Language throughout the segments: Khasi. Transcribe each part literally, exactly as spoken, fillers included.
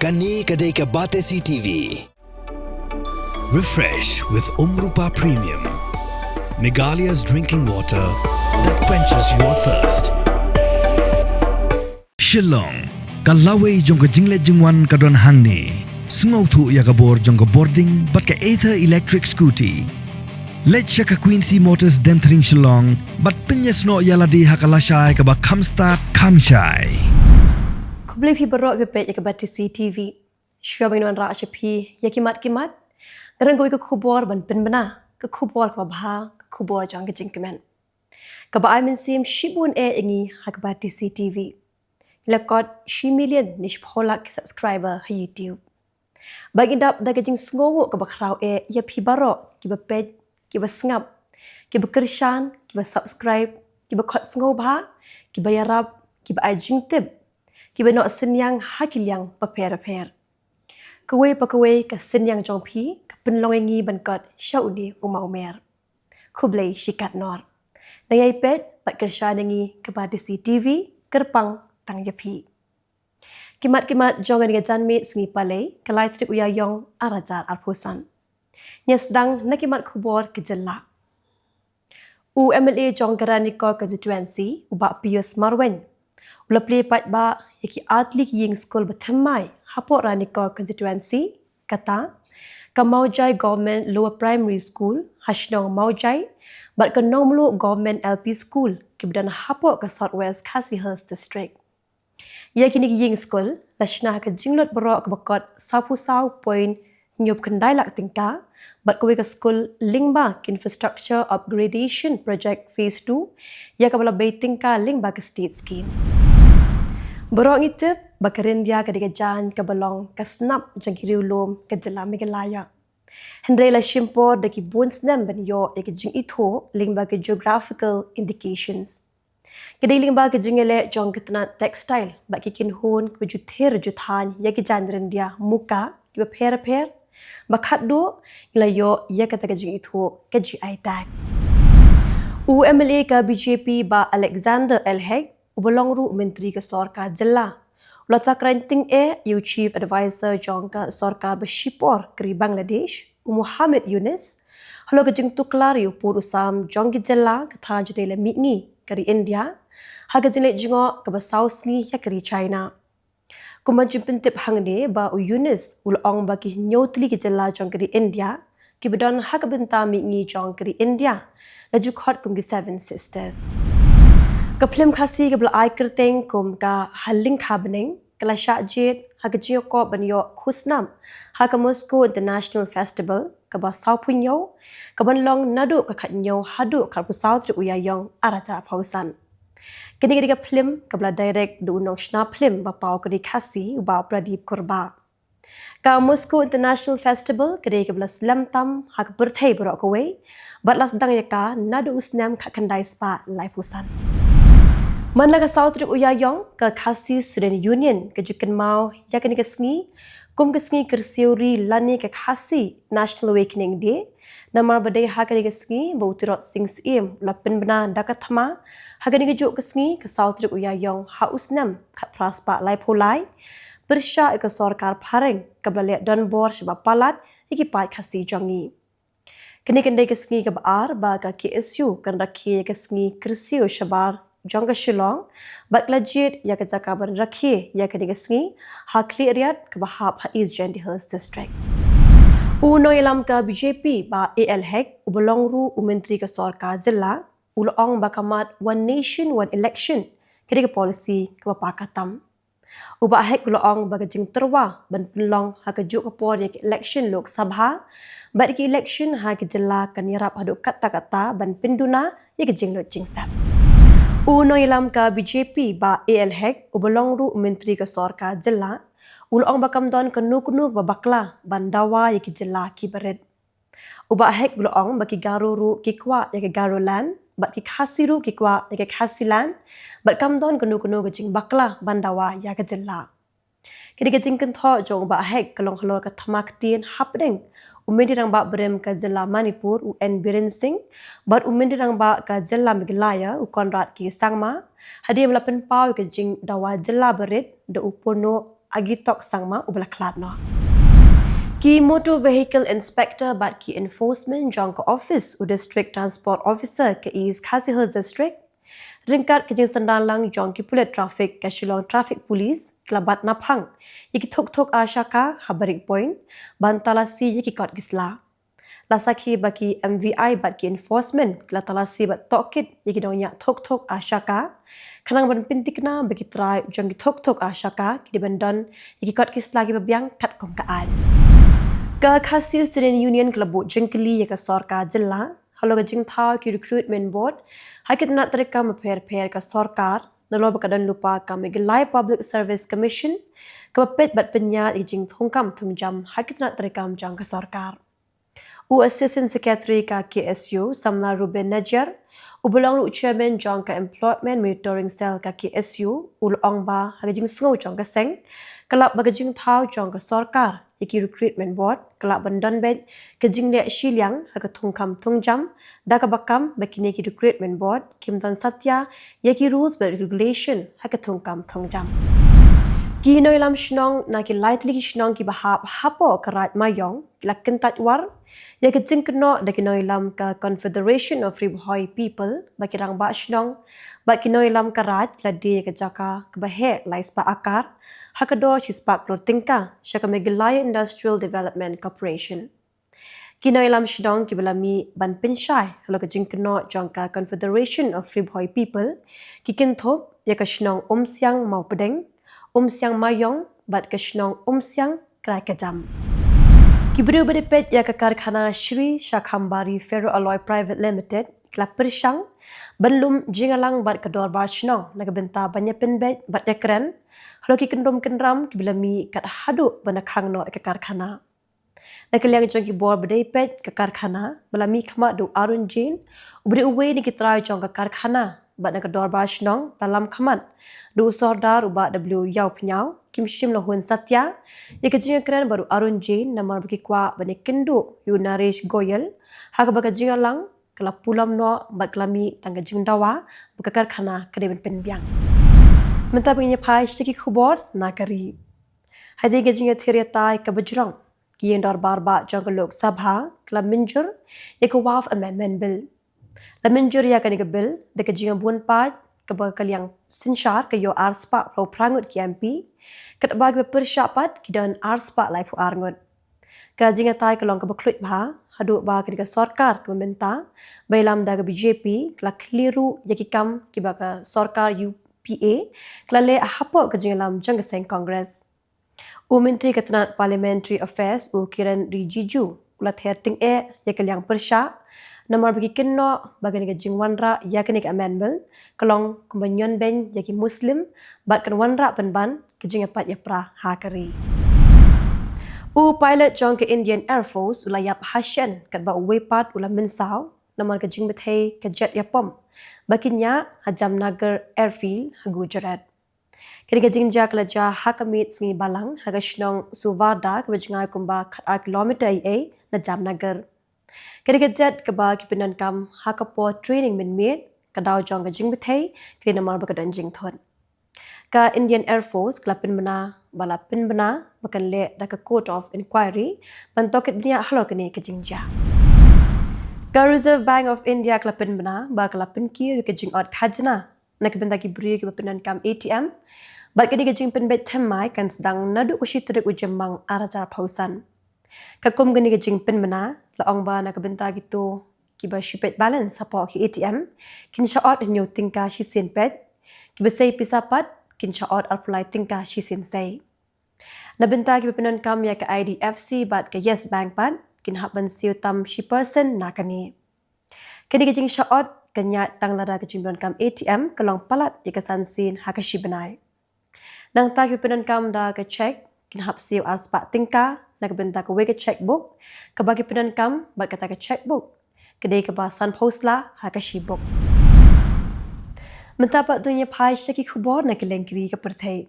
Kane ka dei ka Batesi T V. Refresh with Umrupa Premium, Meghalaya's drinking water that quenches your thirst. Shillong, ka lawei jong ka jingleit jingwan ka don hangne. Sngewthuh ïa ka bor jong ka bording bad ka Ather electric scooty. Leit sha ka Quincy Motors Demthring Shillong bad pynïasnoh ïa lade ha ka lashai kaba kham stad kham shai. Khublei phi baroh kiba peit ïa ka Batesi T V. Shuwa ban wanrah sha phi ïa ki mat ki mat, ngan ran kawei ka khubor ban pynbna, ka khubor kaba bha, ka khubor jong ka jingkmen. Kaba ai mynsiem shibun eh ïa ngi ha ka Batesi T V. Ngi la kot shi million ne shiphew lak ki subscriber ha YouTube. Ba ngi dap da ka jingsngewnguh kaba khraw eh ïa phi baroh kiba peit, kiba sngap, kiba kyrshan, kiba subscribe, kiba khot sngewbha, kiba ïarap, kiba ai jingtip, kiba noh synñiang ha ki liang bapher bapher. Kawei pa kawei ka synñiang jong phi ka pynlong ïa ngi ban kot sha une u mawmer. Khublei shikatnor. Nang ïai peit bad kyrshan ïa ngi, ka Batesi T V, kyrpang tang ïa phi. Ki mat ki mat jong kane ka janmiet sngi Palei, ka lai tarik u Ïaïong, ar hajar arphew san. Ngi sdang na ki mat khubor ka jylla. U M L A jong ka Ranikor Constituency, u Bah Pius Marwein, u la plie paidbah ïa ki artylli ki ïing skul ba thymmai hapoh Ranikor Constituency, kata ka Mawjai Government Lower Primary School ha shnong Mawjai bad ka Nongmluh Government L P School, kiba don hapoh ka South West Khasi Hills District. Ïa kine ki ïing skul la shna ha ka jinglut baroh kaba kot sawphew saw point hynñiewphew khyndai lak tyngka, bad kawei ka skul lyngba ka Infrastructure Upgradation Project Phase two, ïa kaba la bei tyngka lyngba ka State Scheme. Baroh ngi tip ba ka ryndia ka dei ka jaiñ kaba long ka snap jong ki riewlum ka jylla Meghalaya. Hynrei la shim por da ki bun snem ban ïoh ïa ka jingithuh lyngba ka Geographical Indications. Ka dei lyngba ka jingïaleh jong ka tnat textile bad ki kynhun kiba ju thir ju thaiñ ïa ki jaiñ ryndia muka kiba pher pher, ba khatduh ngi la ïoh ïa kata ka jingithuh ka G I tag. U M L A ka B J P Bah Alexander L Hek, uba long ruh u Myntri ka Sorkar Jylla, u la takra ïa u Chief Advisor jong ka Sorkar ba shipor ka ri Bangladesh, u Muhammad Yunus, halor ka jingtuklar ïa u pud u sam jong ki jylla ka thaiñ jatei la mihngi ka ri India ha ka jingleit jngoh kaba saw sngi ïa ka ri China. Kumba jin pyntip hangne ba u Yunus u la ong ba ki hynñiew tylli ki jylla jong ka ri India kiba don ha ka bynta mihngi jong ka ri India la ju khot kum ki Seven Sisters. Ka phlim Khasi kaba la ai kyrteng kum ka Ha Lyngkha Bneng ka la shah jied ha ka jingïakob ban ïoh khusnam ha ka Moscow International Festival kaba sawphew hynñiew, kaban long naduh ka khathynñiew haduh khatphew saw tarik u Ïaïong ar hajar arphew san. Kane ka dei ka phlim kaba la direct da u nongshna phlim ba paw ka ri Khasi, u Bah Pradip Kurbah. Ka Moscow International Festival ka dei kaba la slem tam ha ka pyrthei baroh kawei, bad la sdang ïa ka naduh u snem khatkhyndai spah laiphew san. Man la ka saw tarik u Ïaïong, ka Khasi Student Union ka ju kynmaw ïa kane ka sngi kum ka sngi kyrsiew ri lane ka Khasi National Awakening Day, namar ba dei ha kane ka sngi ba u Tirot Sing Syiem u la pynbna da ka thma ha kane kajuh ka sngi, ka saw tarik u Ïaïong ha u snem khatphra spah laiphew lai, pyrshah ïa ka sorkar phareng kaba la leh donbor sha ba palat ïa ki paid Khasi jong ngi. Kane kan dei ka sngi kaba ar ba ka K S U kan rakhe ïa ka sngi kyrsiew shabar jong ka Shillong, bad ka la jied ïa ka jaka ban rakhe ïa kane ka sngi ha Khliehriat kaba hap ha East Jaintia Hills District. U nongïalam ka B J P Bah A L Hek, uba long ruh u Myntri ka Sorkar Jylla, u la ong ba ka mat One Nation, One Election ka dei ka policy kaba paka tam. U Bah Hek u la ong ba ka jingtyrwa ban pynlong ha kajuh ka por ïa ka election Lok Sabha bad ïa ka election ha ka jylla kan ïarap haduh katta katta ban pynduna ïa ka jinglut jingsep. U nongïalam ka B J P Bah A L Hek, uba long ruh u Myntri ka Sorkar Jylla, u la ong ba kam don kano kano kaba bakla ban dawa ïa ki jylla kiba rit. U Bah Hek u la ong ba ki Garo ruh ki kwah ïa ka Garoland, bad ki Khasi ruh ki kwah ïa ka Khasiland, bad kam don kano kano ka jingbakla ban dawa ïa ka jylla. Kane ka jingkynthoh jong u Bah Hek ka long halor ka thma ktien hapdeng u Myntri Rangbah Barim ka jylla Manipur, u N Biren Singh, bad u Myntri Rangbah ka jylla Meghalaya, u Conrad K Sangma, hadien ba la pynpaw ïa ka jingdawa jylla barit da u Pono Agitok Sangma uba la khlad noh. Ki Motor Vehicle Inspector bad ki enforcement jong ka office u District Transport Officer ka East Khasi Hills District ryngkat ka jingsynran lang jong ki pulit traffic ka Shillong Traffic Police ki la bat naphang ïa ki thuk thuk ar shaka ha Barik Point ban talasi ïa ki kot ki sla. La sakhi ba ki M V I bad ki enforcement ki la talasi bad tohkit ïa ki nongñiah thuk thuk ar shaka, khnang ban pynthikna ba ki trai jong ki thuk thuk ar shaka ki dei ban don ïa ki kot ki sla kiba biang katkum ka aiñ. Ka Khasi Student Union ka la buh jingkylli ïa ka sorkar jylla halor ka jingthaw ki recruitment board ha ki tnat treikam bapher bapher ka sorkar, nalor ba ka don lypa ka Meghalaya Public Service Commission kaba peit bad pynïaid ïa ki jingthungkam thungjam ha ki tnat treikam jong ka sorkar. U Assistant Secretary ka K S U, Samla Ruben Najiar, uba long ruh Chairman jong ka Employment Monitoring Cell ka K S U, u la ong ba ha ka jingsngew jong ka seng, ka lap ba ka jingthaw jong ka sorkar ïa ki recruitment board ka lah ban don beit ka jingleh shiliang ha ka thungkam thungjam, da kaba kam ba kine ki recruitment board kim don satia ïa ki rules bad regulation ha ka thungkam thungjam. Ki nongïalam shnong na ki lai tylli ki shnong kiba hap hapoh ka Raid Maïong ki la kyntait war ïa ka jingkynnoh da ki nongïalam ka Confederation of Ri Bhoi People ba ki rangbah shnong bad ki nongïalam ka Raid ki la die ïa ka jaka kaba heh lai spah akar ha ka dor shispah klur tyngka sha ka Meghalaya Industrial Development Corporation. Ki nongïalam shnong kiba la mih ban pynshai halor ka jingkynnoh jong ka Confederation of Ri Bhoi People ki kynthup ïa ka shnong Umsiang Mawpdeng, Umsiang Maïong bad ka shnong Umsiang Kraikajam. Ki briew ba dei peit ïa ka karkhana Shree Shakambari Ferroalloy Private Limited ki la pyrshang ban lum jingïalang bad ka dorbar shnong na ka bynta ban ïa pynbeit bad ïa kren halor ki kyndrum kyndram kiba la mih kat haduh ban ïa khang noh ïa ka karkhana. Na ka liang jong ki bor ba dei peit ka karkhana ba la mih khmat da u Arun Jain uba dei uwei na ki trai jong ka karkhana bad na ka dorbar shnong ba la lam khmat da u Sordar u Bah W Ïawphniaw kim shym la hun satia ïa ka jingïakren bad u Arun Jain namar ba ki kwah ban ïakynduh ïa u Naresh Goyal ha kaba ka jingïalang ka la pulom noh bad ka la mih tang ka jingdawa ba ka karkhana ka dei ban pynbiang. Mynta ba ngin ïa phai sha ki khubor na ka ri. Hadien ka jingïathir ïatai kaba jrong, ki ïing dorbar bah jong ka Lok Sabha ka la mynjur ïa ka Waqf Amendment Bill. La mynjur ïa kane ka bill da ka jingïabun paid kaba ka liang synshar ka ïoh arspah phraphew phra ngut ki M P, katba kiba pyrshah pat ki don arspah laiphew ar ngut. Ka jingïatai ka long kaba khluit bha haduh ba kane ka sorkar kaba mynta ba ïalam da ka B J P ka la khlieh ruh ïa ki kam kiba ka sorkar U P A ka la leh hapoh ka jingïalam jong ka seng Congress. U Myntri ka tnat Parliamentary Affairs u Kiren Rijiju u la ther tyngeh ïa ka liang pyrshah namar ba ki kynnoh ba kane ka jingwanrah ïa kane ka amendment ka long kumba ñion beiñ ïa ki Muslim bad kan wanrah pynban ka jingïapait ïapra ha ka ri. U pilot jong ka Indian Air Force u la ïap ha shen katba uwei pat u la mynsaw namar ka jingbthei ka jet ïapom ba ki ñiah ha Jamnagar Airfield ha Gujarat. Kane ka jingjia ka la jia ha ka miet sngi Balang ha ka shnong Suvarda kaba jngai kumba khatar kilometer eiei na Jamnagar. Kane ka jet kaba ki pyndonkam ha ka por training mynmiet, ka daw jong ka jingbthei ka dei namar ba ka don jingthut. Ka Indian Air Force ka la pynbna ba la pynbna ba kan leh da ka Court of Inquiry ban tohkit bniah halor kane ka jingjia. Ka Reserve Bank of India ka la pynbna ba ka la pynkiew ïa ka jingot khajna na ka bynta ki briew kiba pyndonkam A T M bad kane ka jingpynbeit thymmai kan sdang naduh ka shi tarik u Jymmang ar hajar arphew san. Ka kum kane ka jingpynbna la ong ba na ka bynta kito kiba shu peit balance hapoh ki A T M kin shah ot hynñiew tyngka shisien peit, kiba sei pisa pat kin shah ot arphew lai tyngka shisien sei. Na bynta kiba pyndonkam ïa ka I D F C bad ka Yes Bank pat kin hap ban siew tam shi percent na kane. Kane ka jingshah ot ka ñiah tang lada ka jingpyndonkam A T M ka long palat ïa ka san sien ha ka shi bnai. Nangta kiba pyndonkam da ka cheque kin hap siew arspah tyngka na ka bynta kawei ka cheque book kaba ki pyndonkam bad kata ka cheque book ka dei kaba sanphew sla ha ka shi book. Mynta pat to ngin ïa phai sha ki khubor na kylleng ki ri ka pyrthei.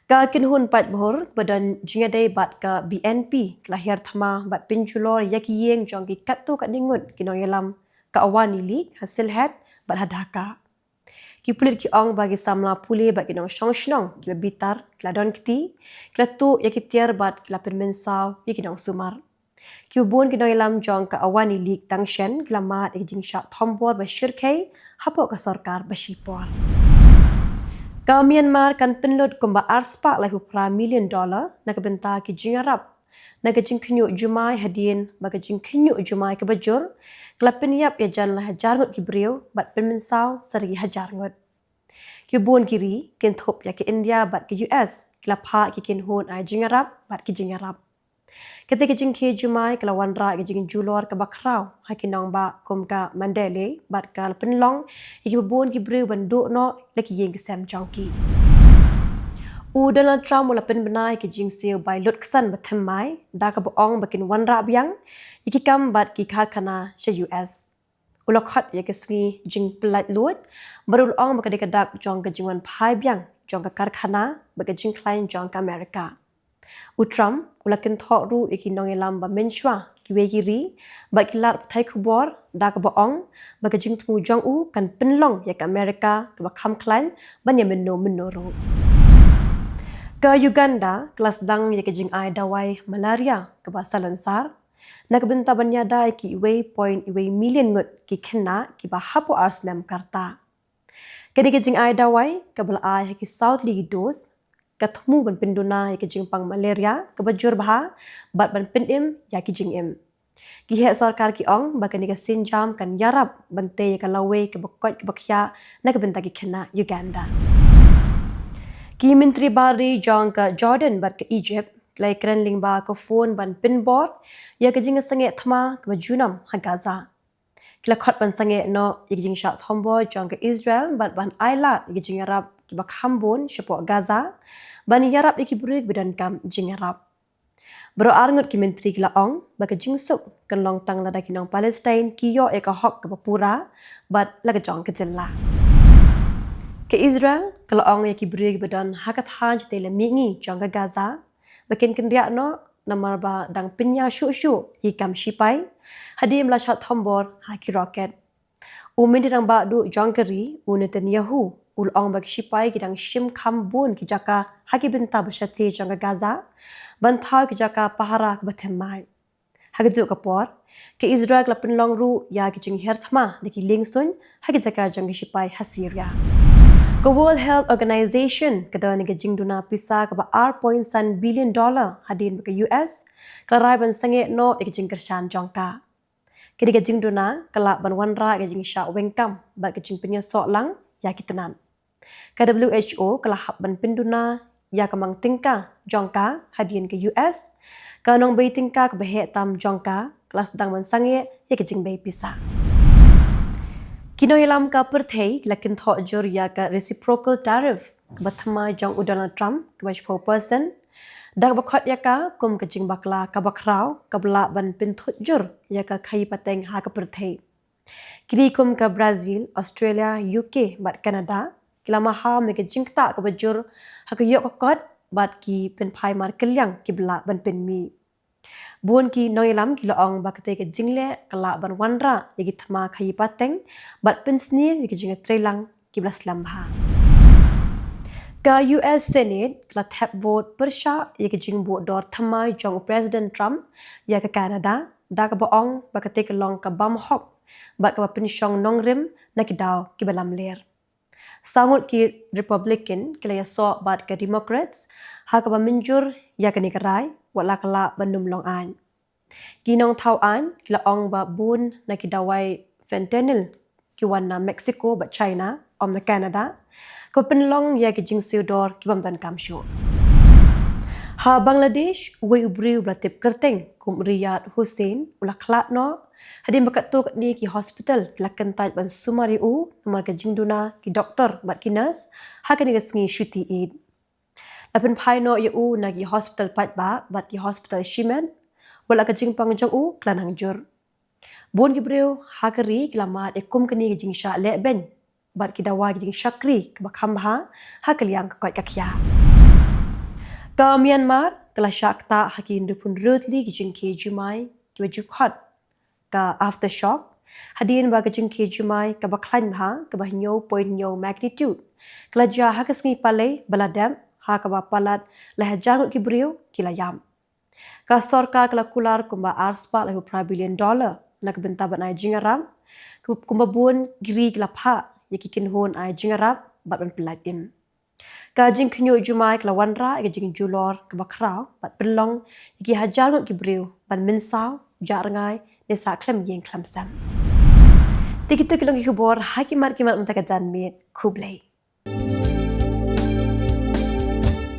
Ka kynhun paidbah kaba don jingïadei bad ka B N P ka la hiar thma bad pynjulor ïa ki ïing jong ki katto katne ngut ki nongïalam ka Awami League ha Sylhet bad ha Dhaka. Ki pulit ki ong ba ki samla pule bad ki nongshong shnong kiba bitar ki la don kti, ki la tuh ïa ki tiar bad ki la pynmynsaw ïa ki nongsumar. Kiba bun ki nongïalam jong ka Awami League dang shen ki la mad ïa ki jingshah thombor ba shyrkhei hapoh ka sorkar ba shipor. Ka Myanmar kan pynlut kumba arspah laiphew phra million dollar na ka bynta ki jingïarap na ka jingkhynñiuh jumai hadien ba ka jingkhynñiuh jumai kaba jur ka la pynïap ïa jan lai hajar ngut ki briew bad pynmynsaw sa da ki hajar ngut. Kiba bun ki ri kynthup ïa ka India bad ka U S ki la phah ïa ki kynhun ai jingïarap bad ki jingïarap. Kata ka jingkhie jumai ka la wanrah ïa ka jingjulor kaba khraw ha ki nongbah kum ka Mandalay bad ka la pynlong ïa kiba bun ki briew ban duh noh la ki ïing ki sem jong ki. U Donald Trump u la pynbna ïa ka jingsiew bai lut ksan ba thymmai da kaba ong ba kin wanrah biang ïa ki kam bad ki karkhana sha U S. U la khot ïa ka sngi jingpyllait luid bad u la ong ba ka dei ka dak jong ka jingwan phai biang jong ka karkhana bad ka jingkhlaiñ jong ka Amerika. U Trump u la kynthoh ruh ïa ki nongïalam ba mynshuwa kiwei ki ri bad ki lad pathai khubor da kaba ong ba ka jingthmu jong u kan pynlong ïa ka Amerika kaba kham khlaiñ ban ïa mynno mynno ruh. Ka Uganda ka la sdang ïa ka jingai dawai malaria kaba salonsar na ka bynta ban ïada ïa ki wei point wei million ngut ki khynnah kiba hapoh ar snem ka rta. Kane ka jingai dawai kaba la ai ha ki saw tylli ki dos ka thmu ban pynduna ïa ka jingpang malaria kaba jur bha bad ban pynim ïa ki jingim. Ki heh sorkar ki ong ba kane ka sienjam kan ïarap ban tei ïa ka lawei kaba koit kaba khiah na ka bynta ki khynnah Uganda. Ki myntri bar ri jong ka Jordan bad ka Egypt ki la ïakren lyngba ka phone ban pynbor ïa ka jingsangeh thma kaba junom ha Gaza. Ki la khot ban sangeh noh ïa ka jingshah thombor jong ka Israel bad ban ailad ïa ka jingïarap kiba kham bun shapoh Gaza ban ïarap ïa ki briew kiba donkam jingïarap. Baroh ar ngut ki myntri ki la ong ba ka jingsuk kan long tang lada ki nong Palestine ki ïoh ïa ka hok kaba pura bad la ka jong ka jylla. Ka Israel ka la ong ïa ki briew kiba don ha ka thaiñ shatei la mihngi jong ka Gaza ba kin kynriah noh namar ba dang pynïar shuh shuh ïa ki kam shipai hadien ba la shah thombor ha ki rocket. U Myntri Rangbah Duh jong ka ri u Netanyahu u la ong ba ki shipai ki dang shim kham bun ki jaka ha ki bynta ba shatei jong ka Gaza ban thaw ki jaka pahara kaba thymmai. Ha kajuh ka por ka Israel ka la pynlong ruh ïa ki jinghiar thma da ki liengsuiñ ha ki jaka jong ki shipai ha Syria. Ka World Health Organization ka don ïa ka jingduna pisa kaba ar point san billion dollar hadien ba ka U S ka la rai ban sangeh noh ïa ka jingkyrshan jong ka. Kane ka jingduna ka lah ban wanrah ïa ka jingshah weng kam bad ka jingpynïasoh lang ïa ki tnat. Ka W H O ka la hap ban pynduna ïa ka mang tyngka jong ka hadien ka U S, ka nongbei tyngka kaba heh tam jong ka ka la sdang ban sangeh ïa ka jingbei pisa. Ki nongïalam ka pyrthei ki la kynthoh jur ïa ka reciprocal tariff kaba thymmai jong u Donald Trump kaba shiphew percent da kaba khot ïa ka kum ka jingbakla kaba khraw kaba lah ban pynthut jur ïa ka khaïi pateng ha ka pyrthei. Ki ri kum ka Brazil, Australia, U K bad Canada ki la maham ïa ka jingktah kaba jur ha ka ïoh ka kot bad ki pynphai markylliang kiba lah ban pynmih. Bun ki nongïalam ki la ong ba katei ka jingleh ka lah ban wanrah ïa ki thma khaïi pateng bad pynsniew ïa ki jingïatreilang kiba la slem bha. Ka U S Senate ka la thep vote pyrshah ïa ka jingbuh dor thymmai jong u President Trump ïa ka Canada da kaba ong ba katei ka long ka bam hok bad kaba pynshong nongrim na ki daw kiba lamler. Saw ngut ki Republican ki la ïasoh bad ka Democrats ha kaba mynjur ïa kane ka rai wat la ka lah ban ym long aiñ. Ki nongthaw aiñ ki la ong ba bun na ki dawai fentanyl ki wan na Mexico bad China, ym na Canada, kaba pynlong ïa ki jingsiew dor ki bym donkam shuh. Ha Bangladesh, uwei u briew ba la tip kyrteng kum Riyad Hussain u la khlad noh hadien ba katto katne ki hospital ki la kyntait ban sumar ïa u namar ka jingduna ki doktor bad ki nurse ha kane ka sngi Shuti Eid. La pynphai noh ïa u na ki hospital paidbah bad ki hospital shimet, wat la ka jingpang jong u ka la nang jur. Bun ki briew ha ka ri ki la mad ïa kum kane ka jingshah lehbeiñ bad ki dawa ki jingshakri kaba kham bha ha ka liang ka koit ka khiah. Ka Myanmar ka la shah ktah ha ki hynriewphew hynriew tylli ki jingkhie jumai kiba ju khot ka aftershock Hadien ba ka jingkhie jumai kaba khlaiñ bha kaba hynñiew point hynñiew magnitude ka la jia ha ka sngi Palei ba la dep, ha kaba palat lai hajar ngut ki briew ki la ïap. Ka sorkar ka la kular kumba arspah laiphew phra billion dollar na ka bynta ban ai jingïarap, kumba bun ki ri ki la phah ïa ki kynhun ai jingïarap bad ban pynlait im. Ka jingkhynñiuh jumai ka la wanrah ïa ka jingjulor kaba khraw bad pynlong ïa ki hajar ngut ki briew ban mynsaw, jah rngai ne sah khlem ïing khlem sem. Te kito ki long ki khubor ha ki mat ki mat mynta ka janmiet. Khublei.